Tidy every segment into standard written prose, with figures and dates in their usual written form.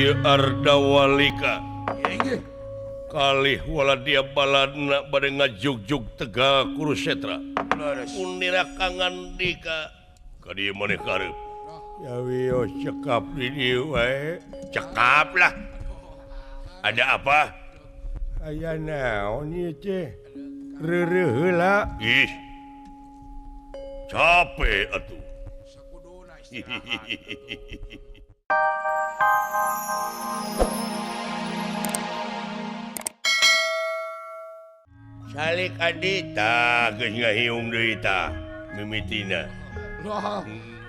Ieu Ardawalika kalih waladia baladna bade ngajugjug Tegal Kurusetra. Unira kangandika ka dieu maneh kareup. Ya wios cekap di dieu wae. Cekap lah. Ada apa? Aya naon ieu teh? Reureuh heula. Ih. Capek atuh. Sakuduna istirahat. Salik adita geus ngahiung deui tah mimitina. Loh,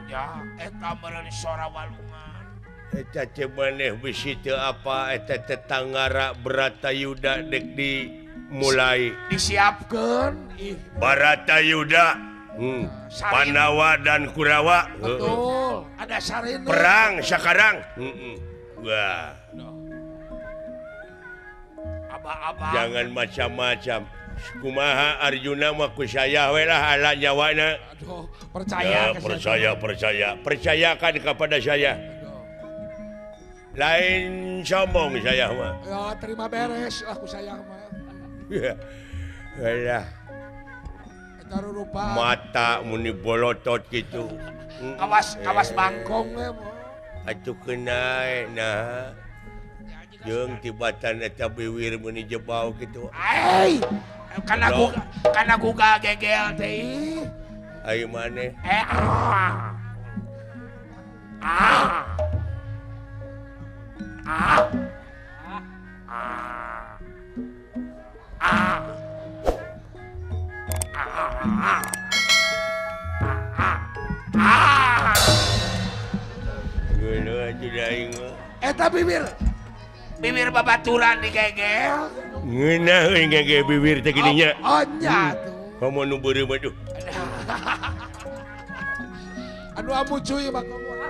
ya eta meureun sora walungan. Eta teh maneh bisi teu apa eta teh tanggara Bratayuda dek dimulai. Disiapkeun ih. Baratayuda, Pandawa dan Kurawa. Betul, ada sarina. Perang sekarang. Wah. Aba-aba. Jangan macam-macam. Kumaha Arjuna mah ku saya we lah ala nyawana. Aduh, percaya ya, percaya, percaya. Percayakan kepada saya. Aduh. Lain sombong saya mah. Ya, terima beres lah ku saya mah. Alah. Eta rupa. Mata muni bolotot gitu. Kawas kawas bangkong we mah. Atuh kena nah. Jeung tibatan eta biwir muni jebau gitu. Ai. Kana guga gegel teh. Ayo maneh? Ah. Ah. Ah. Ah. Ah. Ah. Ah. Geuleuh atuh aing mah. Eta bibir. Bibir babaturan digegel. Ngeunah euy ngegel bibir teh gini nya. Oh nya atuh. Komo nu beureum aduh. Anu amu cuy mah komo ah.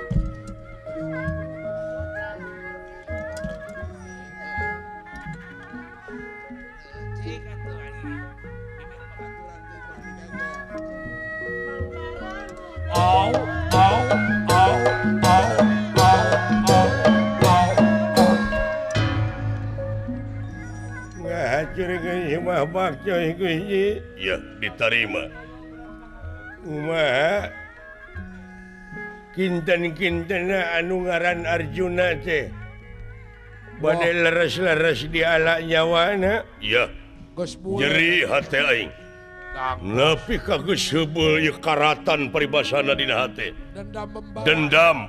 Oh, oh, oh, oh, oh, oh, oh, oh. Ngahacur geus mah bakcoy geus. Ya, diterima. Kumaha? Kinten-kintena anu ngaran Arjuna teh. Bade leres-leres di ala nyawana. Ya. Nyeri hate aing. Nepi ka geus heubeul ieu karatan paribasana dina hate. Dendam membara. Dendam.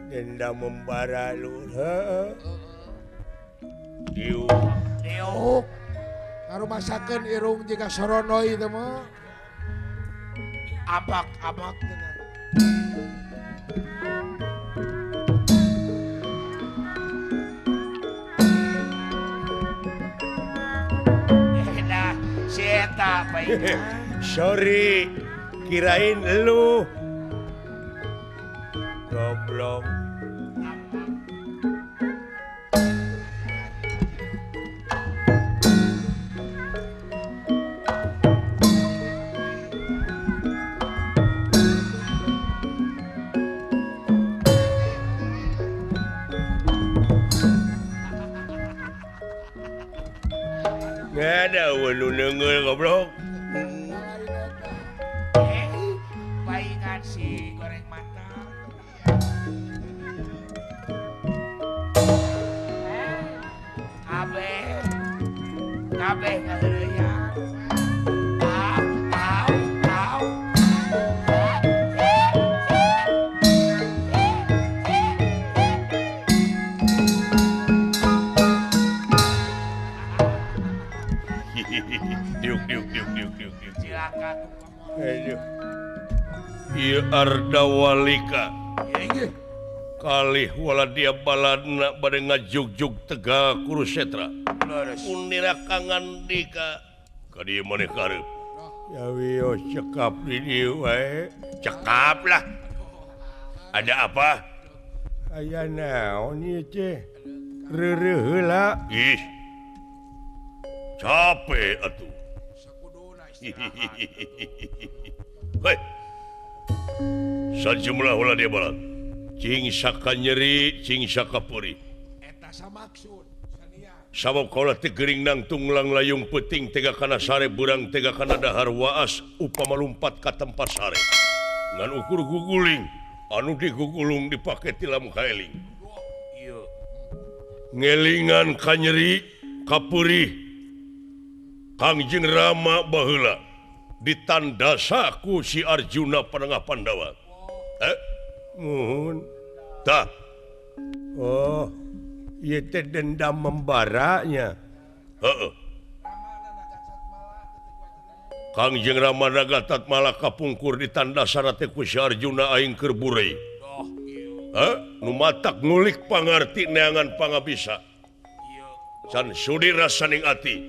Dendam membara lur. Heeh. Diuk. Diuk. Ngarumasakeun irung jiga soronoi teh mah. Abak-abak teh. Sorry, kirain lu. Goblok. Nggak ada nu neungeul goblok. Paingan si goreng mata. Kabeh. Kabeh ngaheureuyan. Au au au. Diuk diuk diuk diuk diuk diuk. Silakan. Aduh. Ieu Ardawalika. Kalih waladia baladna bade ngajugjug Tegal Kurusetra. Unira kangandika ka dieu maneh kareup. Ya wios cekap di dieu wae. Cekap lah. Ada apa? Aya naon ieu teh? Reureuh heula. Ih. Capek atuh. Hei. Sajumlah ulah dia balat. Cing saka nyeri cing saka perih. Eta samaksud sabab kaula teh gering nangtung langlayung peuting tega kana sare beurang tega kana dahar waas upama lumpat ka tempat sare. Ngan ukur guguling anu digugulung dipake tilam kaeling. Ngelingan ka nyeri ka perih Kangjeng Rama baheula ditandasa ku si Arjuna panengah Pandawa. Muhun tah. Oh, ieu teh dendam membaranya. Heeh. Kangjeng Rama Nagatat malah kapungkur ditandasa teh ku si Arjuna aing keur burei. Heh, nu matak ngulik pangarti neangan pangabisa. Can sudi rasaning ati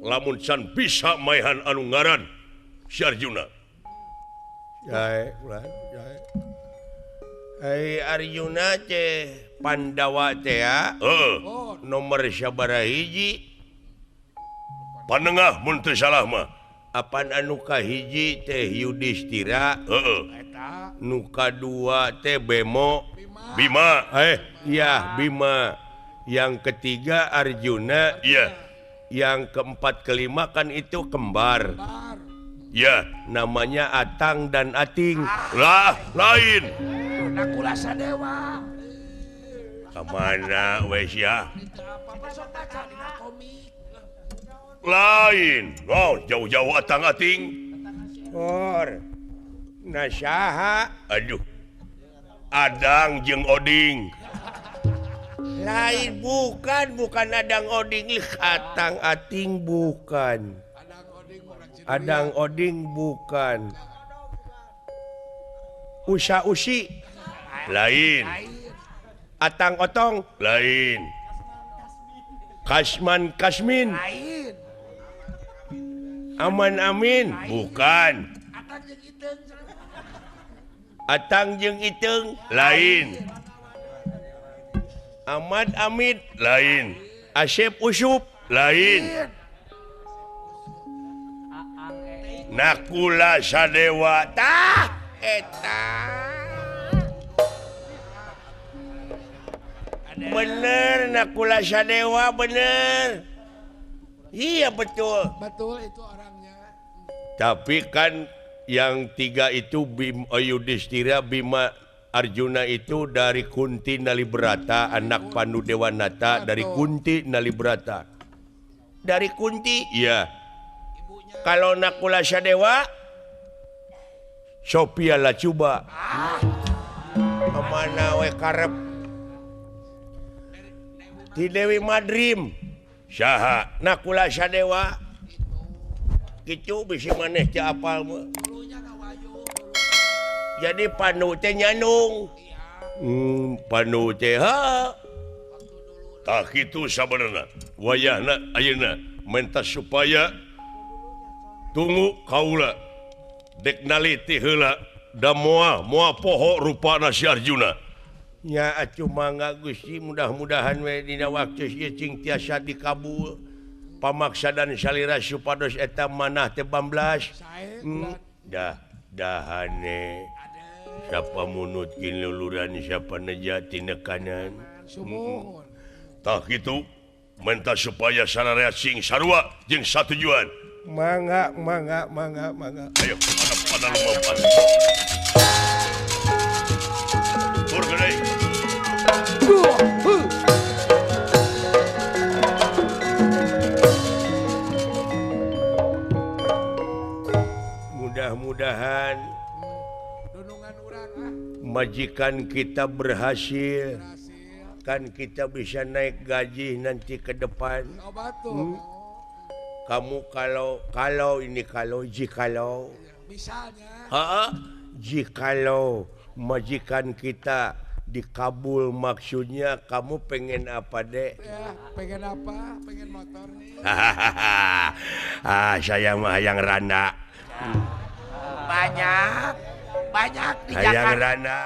lamun can bisa maehan anu ngaran si Arjuna. Jae ulah jae. Ai Arjuna teh Pandawa teh ya. Heeh. Nomor sabaraha hiji? Panengah mun teu salah mah. Apan anu kahiji teh Yudhistira. Heeh. Nu kadua teh Bemo. Bima. Ya Bima. Yang ketiga Arjuna. Iya. Yang keempat kelima kan itu kembar. Ya, namanya Atang dan Ating. Lah, lain. Nakula Sadewa. Kemana wes ya? Lain. Oh, jauh-jauh Atang Ating. Or. Nasaha. Aduh. Adang jeung Oding. Lain, bukan Adang Oding, Atang Ating bukan. Adang Oding bukan. Usa Usi lain. Atang Otong lain. Kasman Kasmin lain. Aman Amin bukan. Atang jeung Iteung lain. Ahmad Amid lain. Asep Usup lain. Nakula Sadewa tah eta. Bener Nakula Sadewa bener. Iya betul. Betul itu orangnya. Tapi kan yang tiga itu Yudhistira, Bima, Arjuna itu dari Kunti Nalibrata, anak Pandu Dewanata dari Kunti Nalibrata. Dari Kunti? Iya. Kalau Nakula Sadewa, Sophia Lacuba. Kemana we karep? Di Dewi Madrim. Saha? Nakula Sadewa. Kitu bisi maneh teu apal mah. Jadi Pandu teh nyanung. Pandu teh ha. Tah kitu sabenerna. Wayahna ayeuna menta supaya tunggu kaula dek naliti heula da moal poho rupana si Arjuna. Nya atuh mangga Gusti mudah-mudahan we dina waktu ieu cing tiasa dikabul pamaksa dan salira supados eta manah teh bamblas. Dah dahane siapa munutkin luluran siapa neja tina kanan. Tah kitu menta supaya sararea sing sarua jeung satujuan. Mangga mangga mangga mangga. Ayo pada lompat. Tur gede. Mudah-mudahan majikan kita berhasil. Kan kita bisa naik gaji nanti ke depan. Kamu kalau ini kalau jikalau misalnya, jikalau majikan kita dikabul maksudnya kamu pengen apa dek? Ya, pengen apa? Pengen motor nih. Ah, saya mah hayang randa. Banyak di Hayang Jakarta. Randa.